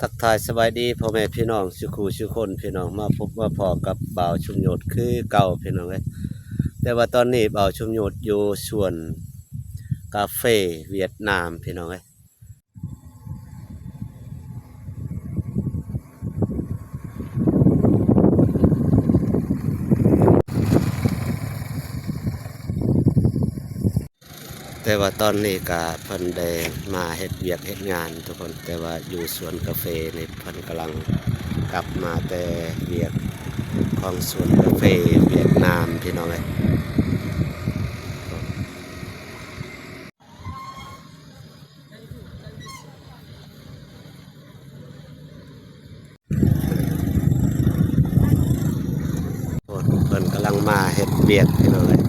ທັກທາຍສະບາຍດີພໍ່ແມ່ພີ່ນ້ອງສູ່ຄູ່ສູ່ຄົນ ພີ່ນ້ອງ ມາພົບມາພໍ້ກັບບ່າວຊຸມຍອດຄືເກົ່າ ພີ່ນ້ອງເອີຍ. ແຕ່ວ່າຕອນນີ້ບ່າວຊຸມຍອດຢູ່ສວນກາເຟຫວຽດນາມ ພີ່ນ້ອງເອີຍ. ແຕ່ວ່າຕອນນີ້ກະເພິ່ນໄດ້ມາເຮັດວຽກເຮັດງານທຸກຄົນ, ແຕ່ວ່າຢູ່ສວນກາເຟນີ້ເພິ່ນກຳລັງກັບມາແຕ່ວຽກຂອງສວນກາເຟຫວຽດນາມ ພີ່ນ້ອງເອີຍ. ໂອ້ ເພິ່ນກຳລັງມາເຮັດວຽກ ພີ່ນ້ອງເອີຍ.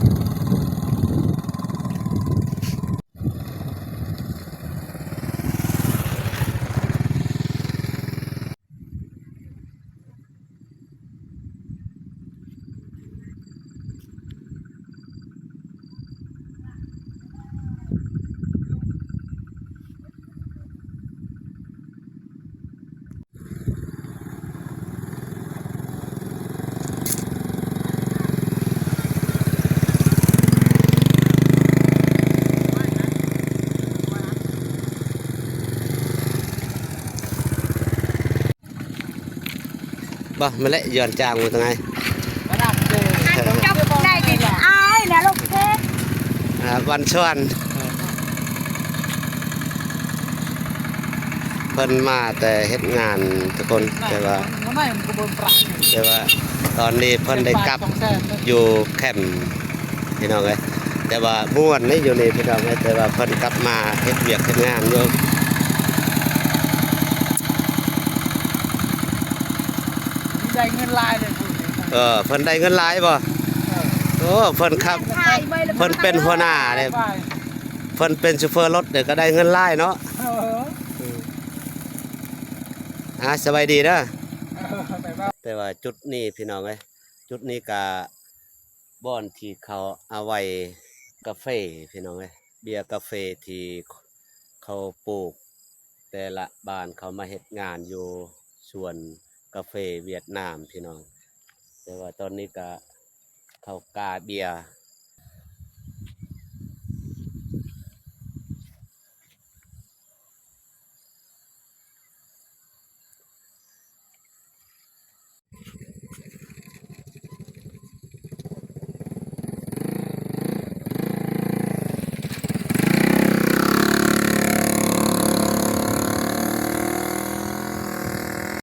ບໍ່ ມາແລະ ຍ້ອນຈ້າງມາຕາງໃດ ເຈົ້າໄດ້ດີອ້າຍນະລູກເທດ ອ່າ ວັນຊວນ ເພິ່ນມາແຕ່ເຮັດງານທຸກຄົນ ແຕ່ວ່າ ແຕ່ວ່າຕອນນີ້ເພິ່ນໄດ້ກັບຢູ່ແຄມ ພີ່ນ້ອງເອີຍ. ແຕ່ວ່າມ່ວນໃນຢູ່ນີ້ ພີ່ນ້ອງເອີຍ, ແຕ່ວ່າເພິ່ນກັບມາເຮັດວຽກເຮັດງານຢູ່ ໄດ້ເງິນຫຼາຍເລີຍ. ເອີ ເພິ່ນໄດ້ເງິນຫຼາຍບໍ່? ເອີ ໂອ້ ເພິ່ນຄັກ ເພິ່ນເປັນຫົວໜ້າເດ້ ເພິ່ນເປັນໂຊເຟີລົດເດ້ ກໍໄດ້ເງິນຫຼາຍເນາະ. ເອີ ອ່າ ສະບາຍດີເດີ. ເອີ ແຕ່ວ່າຈຸດນີ້ ພີ່ນ້ອງເອີຍ ຈຸດນີ້ກະບ່ອນທີ່ເຂົາເອົາໄວ້ກາເຟ ພີ່ນ້ອງເອີຍ, ເບ້ຍກາເຟທີ່ເຂົາປູກ ແຕ່ລະບ້ານເຂົາມາເຮັດງານຢູ່ສວນກາເຟຫວຽດນາມ ພີ່ນ້ອງ. ແຕ່ວ່າຕອນນີ້ກະເຂົາກາເບ້ຍ